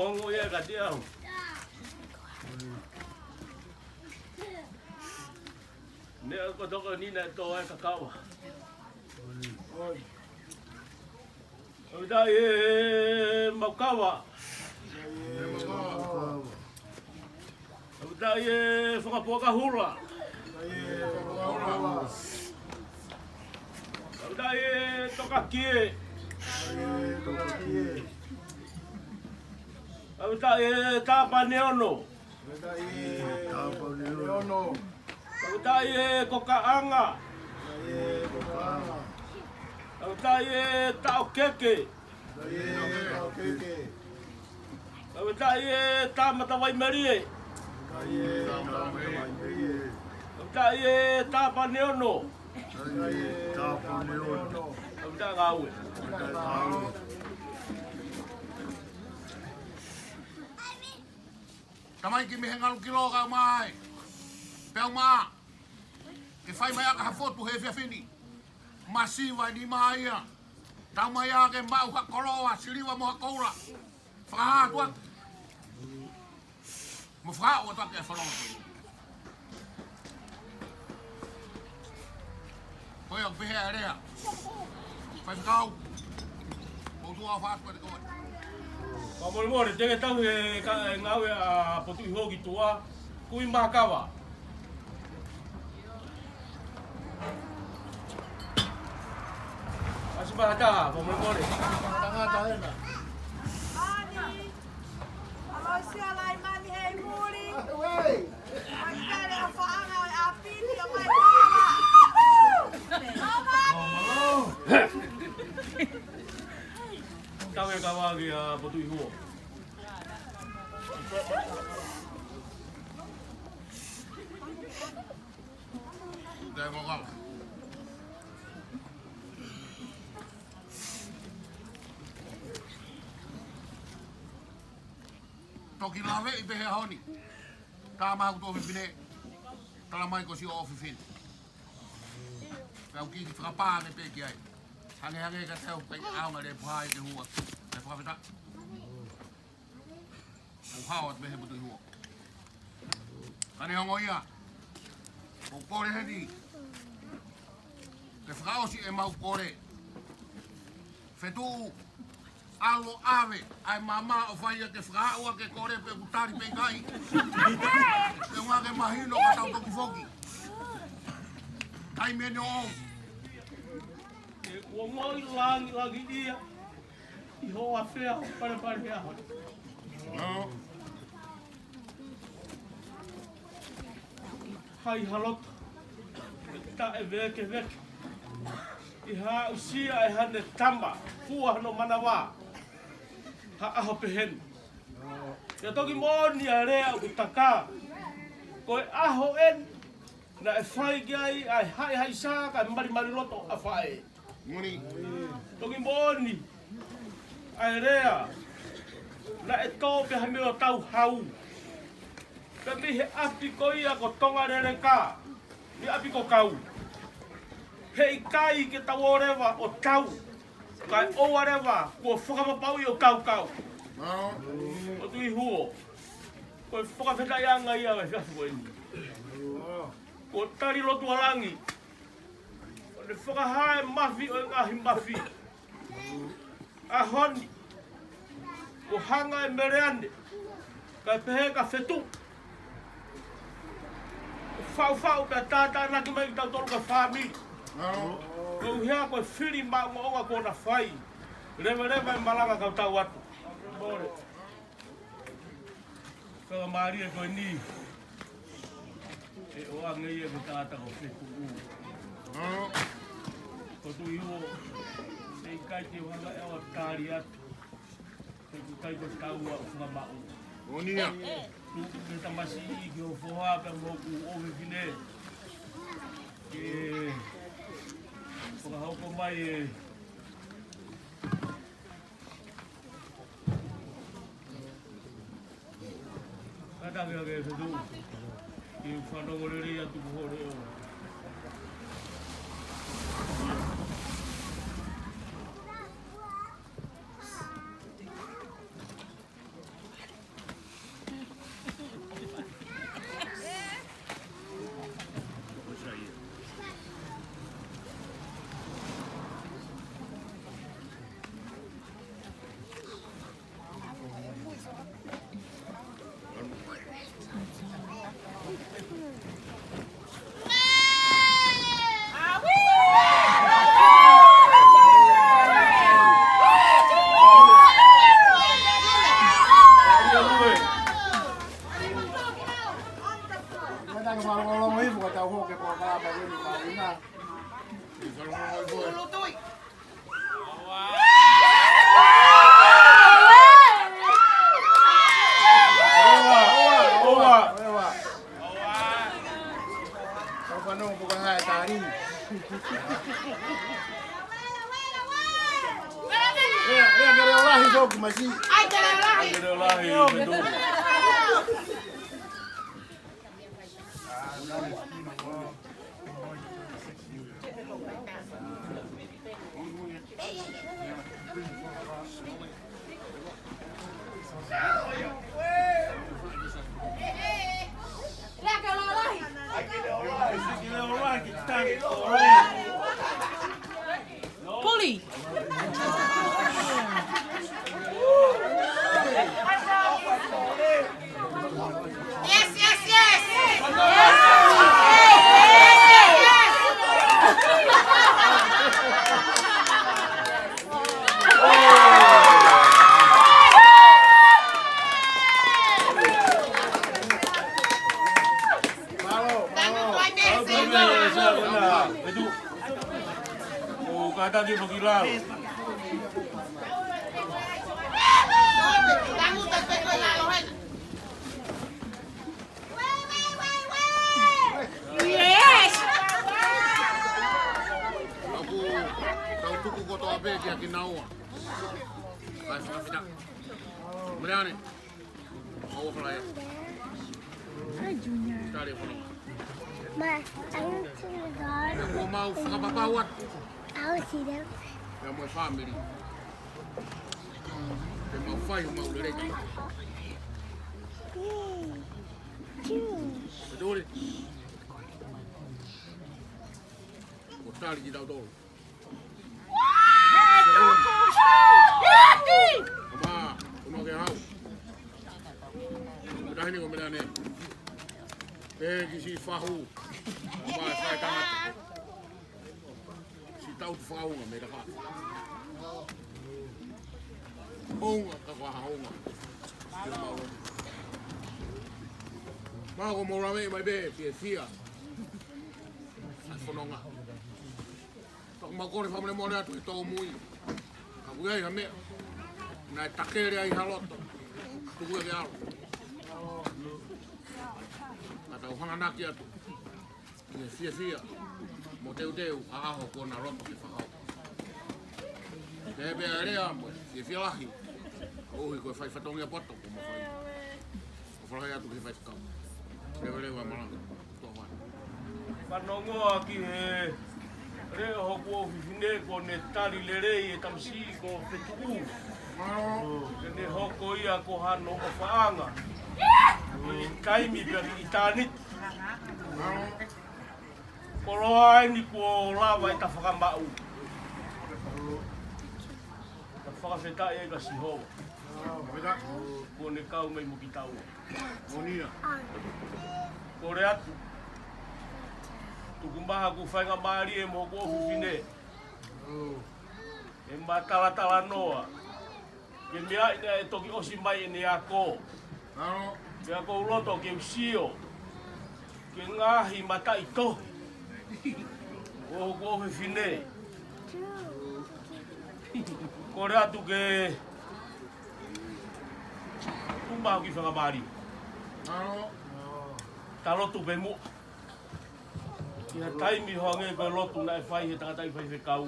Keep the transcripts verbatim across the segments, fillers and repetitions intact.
Ongo ia ka te au. Meʻa ko toko ni na to e kakava. Tau tai e Maukava. Tau tai e Fakapuakahula. Tau tai e Tokakie. Tau tai e Tapaneono. Tau tai e Kokaʻanga. Tau tai e Taʻokeke. Tau tai e Tamatavaimelie. Tau tai e Tapaneono. Tau tai ngāue. Tamaiki mei he ngalu kilo kau mai. Pea uma. Ke fai mai ʻa ha fotu he efiafi ni. Masiva ni mai ia. Tau mai ʻa ke maʻu ha koloa, siliva mo ha koula. Fakahā atu ʻaki. Mo fakahā atu ʻaki e fononga. Ko ia ʻoku pehē ʻa e lea. Faifekau. ʻOtua ʻofa atu kiate koe. Fakamolemole, te ke tau he ka, e ngāue ʻa Potuʻihuo ki tuʻa. Kui mahakava. ʻAsi mahata, fakamolemole. Tangata ena. Mani. ʻAlosia Laimani hei muli. Ai kale a faʻanga e ʻapiti o mai kava. Tau e kava ki ʻa Potuʻihuo. Tau e kava. Toki laveʻi pē he ʻaho ni. Tama ʻoku tuʻo fefine. Tala mai ko siʻo ʻofefine. Pea u kiki fakapā ʻane pē ki ai. Hangehangē ka teu pē ʻaonga le puhai ke hua. Ke fakafetaʻi. ʻOku hao atu mei he Potuʻihuo. Ka neongo ia. ʻOku kole heni. Ke fakaʻosi ʻemau kole. Fetuʻu. ʻAlo ʻave. ʻAi mama ʻo fai ia ke fakaʻua ke kole pe ʻoku tali pe ʻikai. Ke ʻuhinga ke mahino ka tau toki foki. Kai mene o. ʻOi langilangiʻia ʻi hoʻo ʻafea palepale he ʻaho ni. Hai ha loto taʻe vēkeveke ʻi he aʻusia ʻe haʻane tama, fua hono manava ha ʻaho pehē ni. Pea toki moʻoni ʻa e lea ʻoku taka, ko e ʻaho eni naʻe fai ki ai ʻa e haʻihaʻisa kae malimali loto ʻa faʻē. Moʻoni. Toki moʻoni ʻa e lea, naʻe tō pē ha meʻa ʻo tau hau. Pea mei he ʻapi ko ia ko Tongaleleka, mei he ʻapi ko Kau, heʻikai ke tau ō leva ʻo tau, kae ʻoua leva kuo fakapapauʻi ʻo kaukau. ʻOku ou tui, Huo, ko e fakafetaʻiʻanga ia ʻo e efiafi ko eni. Kuo tali lotu ʻa langi, ʻo ne fakahā e mafi ʻo e ngaahi mafi. ʻAho ni, kuo hanga ʻe Meleane kae pehē kia Fetuʻu ʻo faʻufaʻu pea tātānaki mai kitautolu ko e fāmili. Koeʻuhi ko e fili maʻongoʻonga kuo na fai, leveleva e malanga kae tau atu. Fakamālie ko eni ʻe ʻoange ia ki he tangata ko Fetuʻu. ʻOku ou tui, Huo, heʻikai te u hanga ʻe au ʻo tali atu, he ʻoku ʻikai ko e taua ʻoku fakamaʻu. Moʻoni ia. Tuku ke tamasiʻi ki ho foha pea mo hoku ʻofefine ke fakahoko mai e Kātaki ake Fetuʻu, ke u fanongo lelei atu ki hoʻo leʻo. Ia, ia, ke leʻo lahi foki, masiʻi. ʻAi, ke leʻo lahi. Ke leʻo lahi, Fetuʻu. Puli. Yes, yes, yes. Yes, yes, yes. Mālō, mālō. Fetuʻu. ʻO kātaki pē ki lalo. Yes! Kau tuku kotoa pē kia kinaua. Kae fakafetaʻi. Meleane. Hi, Junior. Tale fono. Ma, I want to the garden. Ko mau fakapapau atu. I'll see them. Ia mo e fāmili. Te mau fai homau lelei. Yay. Two. Fetuʻu. Ko tali kitautolu. Oma, oma ke hau. Ko tahi ni ko Meleane. Pehē ki siʻi fahu. Oma, sai tangata. Siʻi Tau tu fakaunga mei laka. Unga, ka kua ha unga. Mālō ko mou lave mai pē, fiefia. ʻA e fononga. Toki mau kole fakamolemole atu he tōmui. Ka ʻoku ʻi ai ha meʻa naʻe takele ai ha loto. Tuku ʻi he ʻalu. Ka tau hanganaki atu. ʻI he fiefia mo teuteu ʻa e ʻaho kuo na loto ke fakahoko. Pea pea lea mo e fiefia lahi. Koeʻuhi ko e fai fatongia poto kuo mafai. ʻOku fakahā atu ki he faifekau. Leveleva malanga. Tō mai. Fanongoa ki he leʻo hoku ʻofefine kuo ne tali lelei e tamasiʻi ko Fetuʻu. Ke ne hoko ia ko hano ʻofaʻanga. ʻI taimi pea ki ʻitāniti. Koloa eni kuo lava ʻeta fakamaʻu. Ka fakafetaʻi ai kia Sihova. Kuo ne kau mai mo kitaua. Kole atu. Tuku mai haku faingamālie mo hoku ʻofefine. ʻE ma talatalanoa. Ke meʻa ʻi he toki ʻosi mai ʻene ako. Pea ʻoku ou loto ke u sio ki he ngaahi mataʻitohi ʻo hoku ʻofefine. Kole atu ke tuku mai haku kiʻi faingamālie. Ta lotu pē muʻa. ʻI ha taimi hangē ko e lotu naʻe fai he tangataʻi faifekau.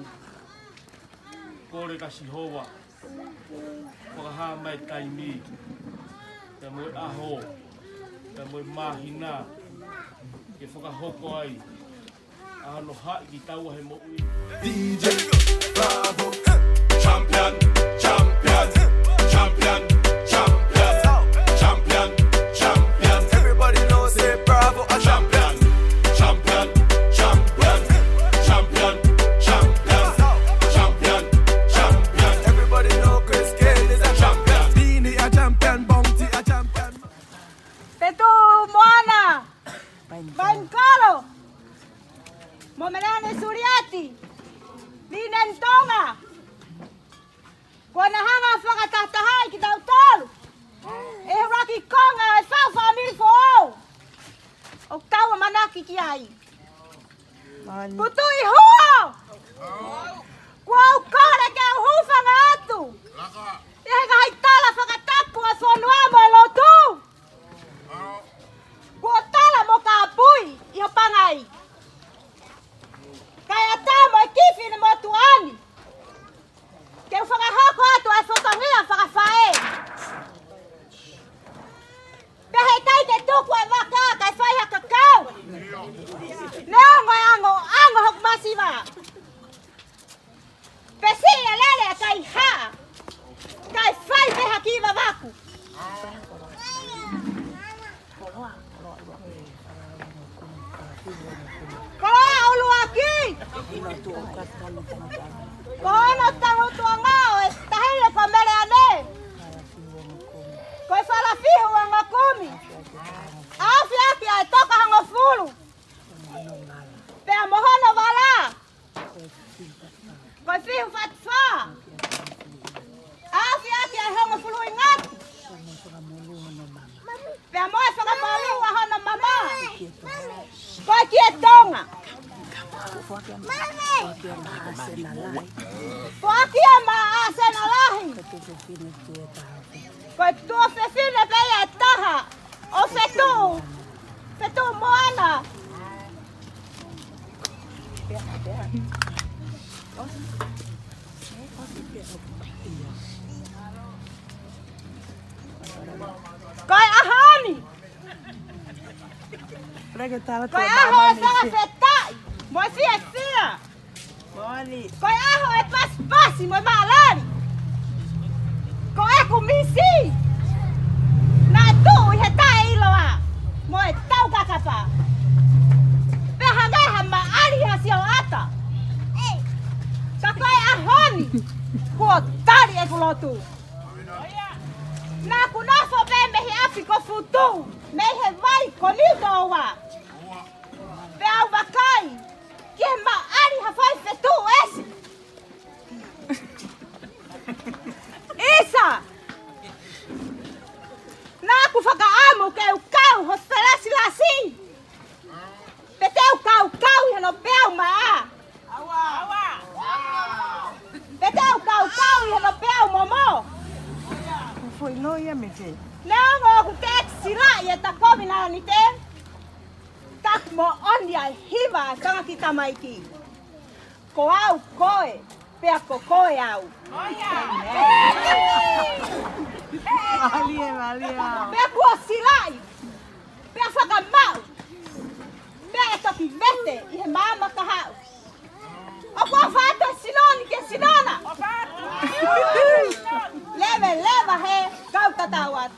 Kole kia Sihova. Fakahā mai e taimi, pea mo e ʻaho, pea mo e māhina, ke fakahoko ai ʻa hono haʻi kitaua he moʻui. D J Bravo, champion, champion, champion, champion, champion, champion. Everybody knows that Bravo a champion. Champion, champion, champion, champion, champion, champion. Everybody know Chris Gayle is a champion. Beenie a champion, Bounty a champion. Fetuʻu Moana, Vainikolo, mo Meleane Suliati, Linen Tonga. Kuo na hanga fakatahatahaʻi kitautolu ʻe he ʻuluaki konga ʻo e fau fāmili foʻou ʻoku tau ʻamanaki ki ai. Putuʻi Huo, kuo u kole ke u hūfanga atu ʻi he ngaahi tala fakatapu ʻa e fonua mo e lotu. Kuo tala mo kāpui ʻi ho pangai. Kae ʻatā mo e kifi ʻene motuʻa ni. Ke u fakahoko atu ʻa e fatongia fakafaʻē. Pea heʻikai ke tuku e vaka kae fai ha kakau. Neongo e angoango hoku masiva. Pea siʻi e lele ʻa e kaihaʻa kae fai mei ha kiʻi vavaku. Koloa ʻuluaki. Ko hono tangutuʻanga ʻo e tahele ko Meleane, ko e Falafihu Uongokumi. ʻAfeʻaki ʻa e toka hongofulu. Pea mo hono vala. Ko e fihu fatu fā. ʻAfeʻaki ʻa e hongofulu ʻi ngati. Pea mo e fakamolū ʻa hono mama. Ko e kie Tonga. Foaki ia maʻa ʻAsena Lahi. Ko e tuofefine pē ia ʻe taha ʻo Fetuʻu, Fetuʻu Moana. Ko e ʻaho ni, ko e ʻaho ʻo e fakafetaʻi mo e fiefia. Ko e ʻaho ʻo e pasipasi mo e maʻalali. Ko ʻeku misi naʻe tuʻu ʻi he taʻeʻiloa mo e taukakapa. Pea hangē ha maʻali ha sioʻata. Ka ko e ʻaho ni kuo tali ʻeku lotu. Naʻa ku nofo pē mei he ʻapi ko Futu, mei he vai ko Niutoua. Pea u vakai ki he maʻali ha fai Fetuʻu ʻEsi. Hono pea u momo. Ko foʻi loi ia me te. Neongo ʻoku teʻeki silaʻi e takovi nani te. Ka ʻoku moʻoni ʻa e hiva ʻa e fanga kiʻi tamaiki. Ko au koe, pea ko koe au. Mālie, mālie. Pea kuo silaʻi, pea fakamaʻu, pea ʻe toki vete ʻi he maama kahaʻu. ʻOku ʻofa atu e sino ni ki he sino na. Leveleva he kau tatau atu.